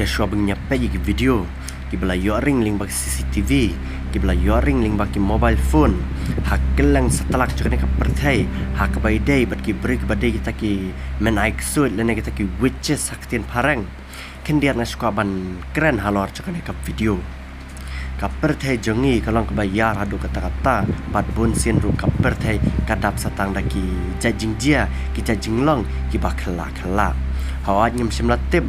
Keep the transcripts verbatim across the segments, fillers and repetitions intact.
Shuwa ban ïa peit ïa ki video kiba la ïoh ring lyngba ki C C T V, kiba la ïoh ring lyngba ki mobile phone ha kylleng satlak jong kane ka pyrthei, ha kaba ïadei bad ki briew kiba dei kita ki men ai ksuid lane kita ki witches ha ka ktien phareng. Khyndiat nga sngewkwah ban kren halor jong kane ka video. Ka pyrthei jong ngi ka long kaba ïar haduh katta katta, bad bun sien ruh ka pyrthei ka dap sa tang da ki jait jingjia, ki jait jinglong kiba khyllah khyllah. Hooid, ngim shym la tip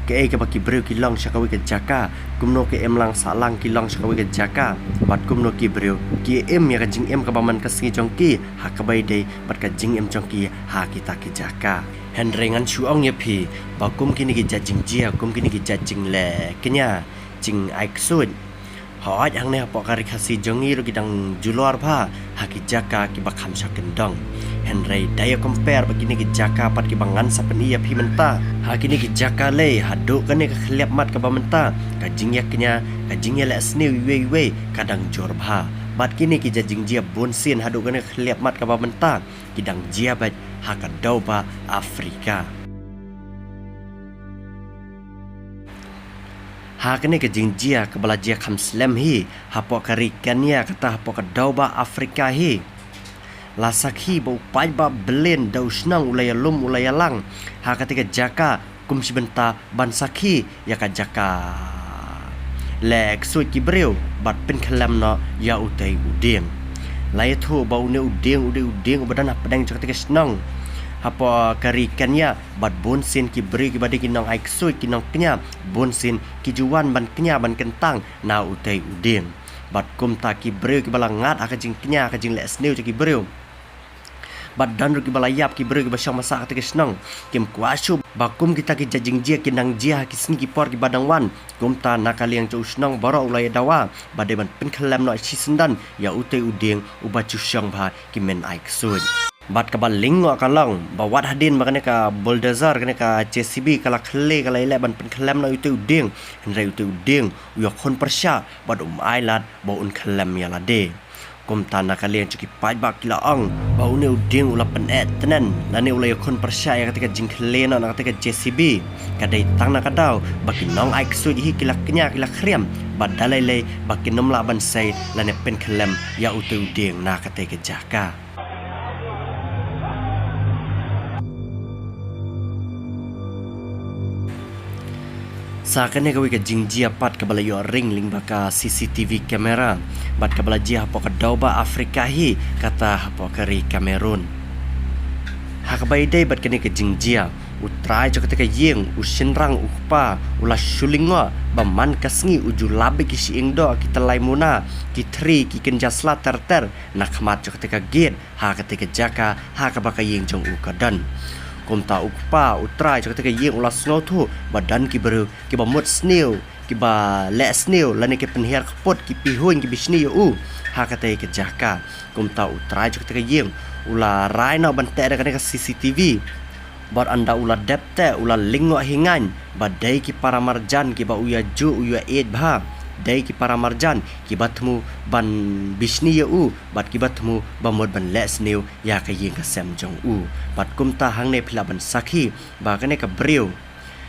kaei kaba ki briew ki long sha kawei ka jaka, kumno ka imlang sahlang ki long sha kawei ka jaka, bad kumno ki briew ki im ïa ka jingim kaba man ka sngi jong ki ha kaba ïadei bad ka jingim jong ki ha kita ki jaka. Hynrei ngan shu ong ïa phi ba kum kine ki jait jingjia, kum kine ki jait jingleh kñia, jingai ksuid, hooid, hangne hapoh ka Ri Khasi jong ngi ruh ki dang julor bha ha ki jaka kiba kham shah kyndong. Hynrei da ïa compare bad kine ki jaka pat kiba ngan sa pyni ïa phi mynta, ha kine ki jaka lei, haduh kane ka khylliap mat kaba mynta, ka jingïakñia, ka jingïaleh sniew iwei iwei ka dang jur bha. Bad kine ki jait jingjia bun sien haduh kane ka khylliap mat kaba mynta ki dang jia beit ha ka dewbah Afrika. Ha kane ka jingjia kaba la jia kham slem hi hapoh ka Ri Kenya, kata hapoh ka dewbah Afrika hi, la sakhi ba u paidbah Berlin da u shnong u la ïalum u la ïalang ha kata ka jaka kum shi bynta ban sakhi ïa ka jaka leh ksuid ki briew bad pynkhyllem noh ïa utei u dieng. La ïathuh ba une u dieng u dei u dieng uba don hapdeng jong kata ka shnong hapoh ka Ri Kenya, bad bun sien ki briew kiba dei ki nong ai ksuid, ki nongkñia, bun sien ki ju wan ban kñia ban kyntang na utei u dieng. Bad kumta ki briew kiba la ngat ha ka jingkñia, ha ka jingleh sniew jong ki briew, bad don ruh kiba la ïap, ki briew kiba shong ba sah kata ka shnong, kim kwah shuh ba kum kita ki jait jingjia kin nang jia ha ki sngi ki por kiba dang wan. Kumta na ka liang jong u shnong baroh u la ïa dawa ba dei ban pynkhyllem noh shisyndon ïa utei u dieng uba ju shong bha ki men ai ksuid. Bad kaba lyngngoh ka long ba wat hadien ba kane ka bulldozer, kane ka J C B ka la khyllem, ka la ïaleh ban pynkhyllem noh ïa utei u dieng, hynrei utei u dieng u ïakhun pyrshah bad um ailad ba un khyllem ïa lade. Kumta na ka liang jong ki paidbah ki la ong ba une u dieng u la pyneh tnen lane u la ïakhun pyrshah ïa kata ka jingkhyllem noh na kata ka J C B. Ka dei tang na ka daw ba ki nong ai ksuid hi ki la kñia, ki la khriam, bad da lei lei ba kin ym lah ban sei lane pynkhyllem ïa utei u dieng na kata ka jaka. Sa kane kawei ka jingjia pat kaba la ïoh ring lyngba ka C C T V camera bad kaba la jia hapoh ka dewbah Afrika hi, kata hapoh ka ri Cameroon. Ha kaba ïadei bad kane ka jingjia, u trai jong kata ka ïing, u shynrang u kpa, u la shu lyngngoh ba man ka sngi u ju lap beit ki shi-iing doh, ki tylli muna, ki thri, ki kynja sla ter ter na khmat jong kata ka gate ha kata ka jaka ha kaba ka ïing jong u ka don. Kumta u kpa, u trai jong kata ka ïing, u la sngewthuh ba don ki briew kiba mut sniew, kiba leh sniew lane ki pynhiar kput, ki pyrhuiñ, ki bishni ïa u ha kata ka jaka. Kumta u trai jong kata ka ïing u la rai noh ban teh da kane ka C C T V. Bad ynda u la dep teh, u la lyngngoh hi ngaiñ ba dei ki para marjan kiba u ïa juh, u ïa ïeit bha. Dei ki para marjan kiba thmu ban bishni ïa u bad kiba thmu ba mut ban leh sniew ïa ka ïing ka sem jong u. Bad kumta hangne phi lah ban sakhi ba kane ka briew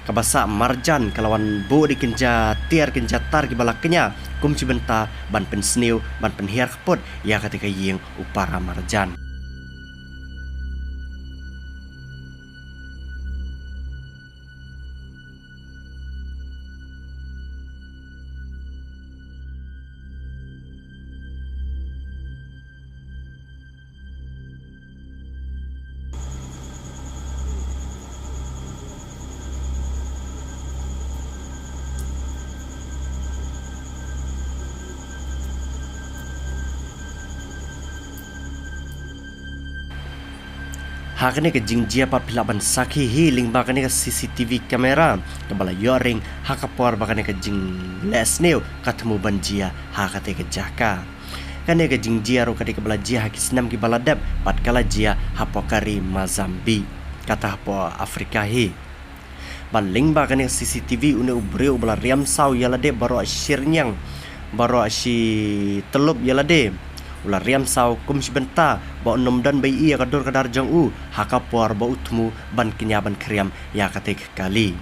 kaba sah marjan ka la wan buh da ki kynja tiar, ki kynja tar kiba la kñia kum shi bynta ban pynsniew, ban pynhiar kput ïa kata ka ïing u para marjan. Ha kane ka jingjia pat phi lah ban sakhi hi lyngba kane ka C C T V camera kaba la ïoh ring ha ka por ba kane ka jingleh sniew ka thmu ban jia ha kata ka jaka. Kane ka jingjia ruh ka dei kaba la jia ha ki snem kiba la dep bad ka la jia hapoh ka ri Mozambique, kata hapoh Afrika hi. Bad lyngba kane ka C C T V, une u briew uba la riam saw ïa lade baroh shi rynïeng, baroh shi tyllup ïa lade, u la riam saw kum shi bynta ba un ym don ba ïohi ïa ka dur ka dar jong u ha ka por ba u thmu ban kñia ban khriam ïa kata ka kali.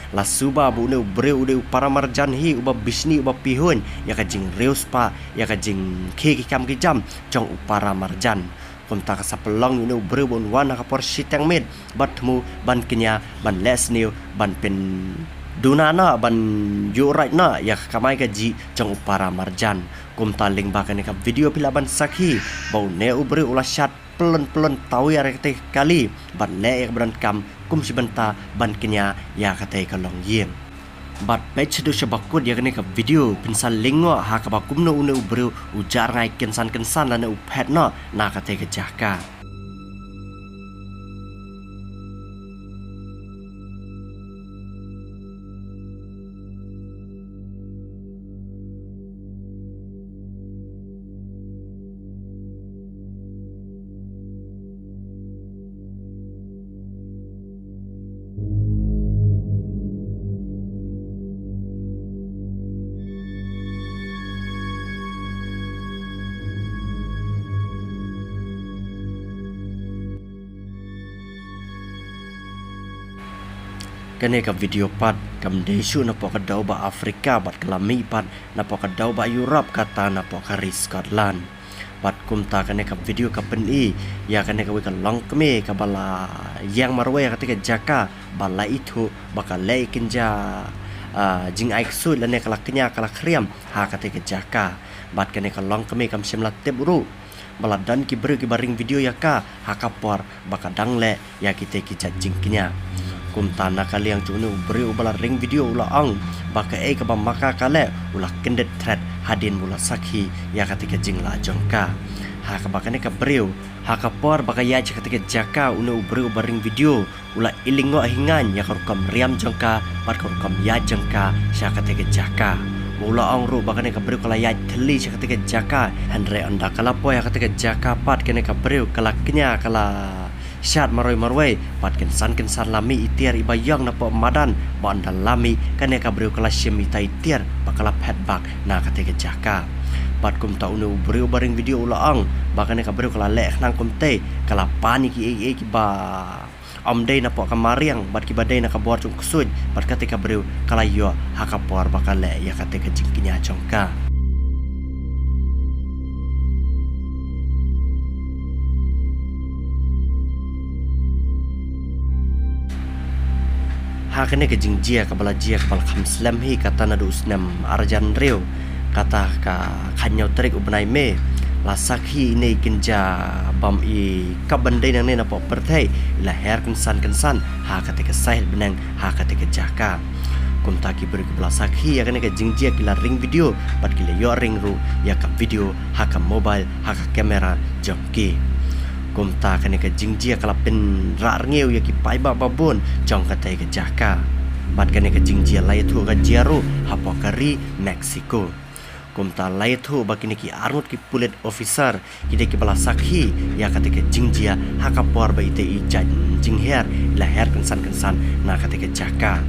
La suba ba une u briew u dei u para marjan hi uba bishni uba pihuiñ ïa ka jingriewspah ïa ka jingkhie ki kam ki jam jong u para marjan. Kumta ka sa pynlong ïa une u briew ba un wan ha ka por shiteng miet bad thmu ban kñia ban leh sniew ban pynduna noh ban ïuh raid noh ïa ka kamai kajih jong u para marjan. Kumta lyngba kane ka video phi lah ban sakhi ba une u briew u la shad pylon pylon tawiar ïa katei ka kali bad leh ïa kaba donkam kum shi bynta ban kñia ïa katei ka longïing. Bad peit shaduh sha ba kut ïa kane ka video phin sa lyngngoh ha kaba kumno une u briew u jah rngai kynsan kynsan lane u phet noh na katei ka jaka. Kane ka video pat kam dei shuh napoh ka dew ba Africa bad ka la mih pat napoh ka dew ba Europe kata napoh ka ri Scotland. Bad kumta kane ka video ka pyni ïa kane kawei ka longkmie kaba la ïeng marwei ha katei ka jaka ba la ithuh ba ka leh ïa kynja, ah, jingai ksuid lane ka la kñia ka la khriam ha katei ka jaka. Bad kane ka longkmie kam shym la tip ruh ba la don ki briew kiba ring video ïa ka ha ka por ba ka dang leh ïa kitei ki jait jingkñia. Kumta na ka liang jong une u briew uba la ring video u la ong ba kaei kaba ma ka ka leh u la kyndit thret hadien ba u la sakhi ïa katei ka jingleh jong ka. Ha kaba kane ka briew ha ka por ba ka ïaid sha katei ka jaka une u briew uba ring video u la i lyngngoh hi ngaiñ ïa ka rukom riam jong ka bad ka rukom ïaid jong ka sha katei ka jaka. Ba u la ong ruh ba kane ka briew ka la ïaid thylli sha katei ka jaka, hynrei ynda ka la poi ha katei ka jaka pat kane ka briew ka la kñia ka la shad marwei marwei bad kynsan kynsan la mih i tiar iba ïong napoh madan ba ynda la mih kane ka briew ka la shim ita i tiar bad ka la phet bak na katei ka jaka. Bad kumta une u briew uba ring video u la ong ba kane ka briew ka la leh khnang kumtei ka la pan ïa kiei kiei kiba ym dei napoh ka mariang bad kiba dei na ka bor jong u ksuid bad katei ka briew ka la ïoh ha ka por ba ka leh ïa katei ka jingkñia jong ka. Ha kane ka jingjia kaba la jia kaba la kham slem hi kata naduh u snem arhajar hynriew kata ka khatñiew tarik u bnai May la sakhi ine i kynja bym i kap ban dei nangne napoh pyrthei i la her kynsan kynsan ha katei ka saiñ bneng ha katei ka jaka. Kumta ki briew kiba la sakhi ïa kane ka jingjia ki la ring video bad ki la ïoh ring ruh ïa ka video ha ka mobile ha ka camera jong ki. Kumta kane ka jingjia ka la pynrah rngiew ïa ki paidbah babun jong katei ka jaka. Bad kane ka jingjia la ïathuh ka jia ruh hapoh ka ri Mexico. Kumta la ïathuh ba kine ki arngut ki pulit officer ki dei kiba la sakhi ïa katei ka jingjia ha ka por ba itei i jait jingher i la her kynsan kynsan na katei ka jaka.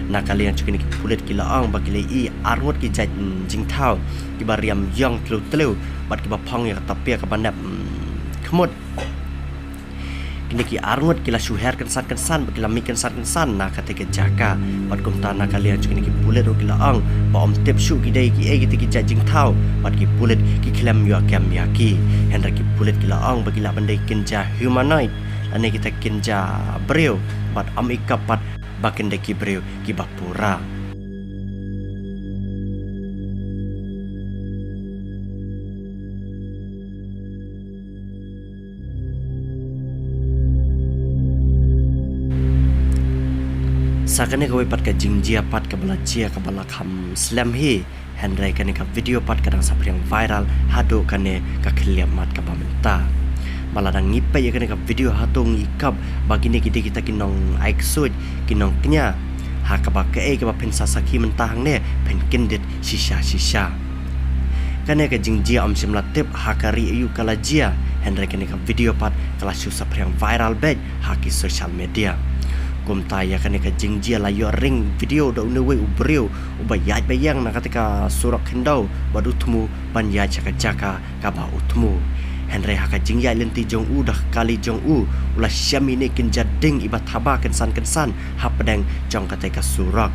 Na ka liang jong kine ki pulit ki la ong ba ki la i arngut ki jait jingthaw kiba riam ïong tlew tlew bad kiba phong ïa ka tapia kaba nep, mm, khmut. Kine ki arngut ki la shu her kynsan kynsan bad ki la mih kynsan kynsan na katei ka jaka. Bad kumta na ka liang jong kine ki pulit ruh ki la ong ba ym tip shuh ki dei kiei kitei ki jait jingthaw bad ki pulit ki khlem ïoh kem ïa ki. Hynrei ki pulit ki la ong ba ki lah ban dei kynja humanoid lane kita kynja briew bad ym i kap pat ba kin dei ki briew kiba pura. Sa kane kawei pat ka jingjia pat kaba la jia kaba la kham slem hi. Hynrei kane ka video pat ka dang sa phriang viral haduh kane ka khlieh mat kaba mynta. Ba la dang ngi peit ïa kane ka video hato ngi kap ba kine ki dei kita ki nongai ksuid ki nongkñia. Ha kaba kaei kaba phin sa sakhi mynta hangne phin kyndit shisha shisha. Kane ka jingjia ym shym la tip ha ka ri aïu ka la jia, hynrei kane ka video pat ka la shu sa phriang viral beit ha ki social media. Kumta ïa kane ka jingjia la ïoh ring video da une wei u briew uba ïaid ba ïeng na katei ka surok khyndew bad u thmu ban ïaid sha ka jaka kaba u thmu. Hynrei ha ka jingïaid lynti jong u da ka kali jong u, u la shem ïa ine i kynja ding iba thaba kynsan kynsan hapdeng jong katei ka surok.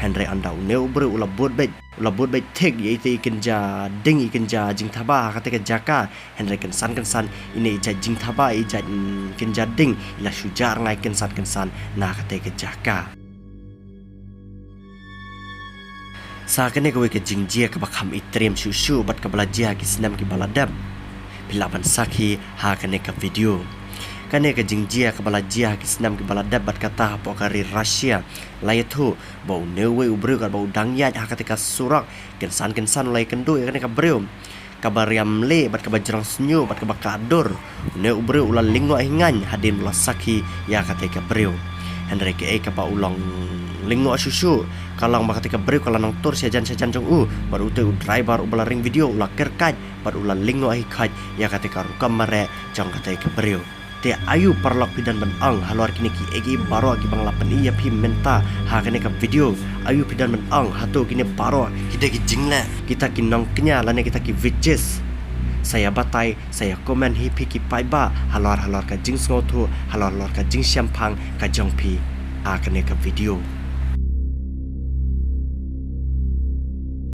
Hynrei ynda une u briew u la bud beit, u la bud beit thik ïa itei i kynja ding, i kynja jingthaba ha katei ka jaka. Hynrei kynsan kynsan ine i jait jingthaba, i jait, mm, kynja ding i la shu jah rngai kynsan kynsan na katei ka jaka. Sa kane kawei ka jingjia kaba kham itriem shuh shuh bad kaba la jia ha ki snem kiba la dep. Phi lah ban sakhi ha kane ka video. Kane ka jingjia kaba la jia ha ki snem kiba la dep bad kata hapoh ka ri Russia, la ïathuh ba une uwei u briew katba u dang ïaid ha katei ka surok, kynsan kynsan u la ïakynduh ïa kane ka briew kaba riam lieh bad kaba jrong shñiuh bad kaba kah dur. Une u briew u la lyngngoh hi ngaiñ hadien u la sakhi ïa katei ka briew. Hynrei kaei kaba u long lyngngoh shuh shuh ka long ba katei ka briew ka la nang tur shajan shajan jong u, bad utei u driver uba la ring video u la kyrkhat bad u la lyngngoh hi khoit ïa katei ka rukom mareh jong katei ka briew. Te aïu paralok phi don ban ong halor kine kiei kiei baroh kiba nga la pyni ïa phi mynta ha kane ka video? Aïu phi don ban ong, hato kine baroh ki dei ki jingleh kita ki nongkñia lane kita ki witches? Sa ïa batai, sa ïa comment hi phi ki paidbah halor halor ka jingsngewthuh, halor halor ka jingshemphang ka jong phi ha kane ka video.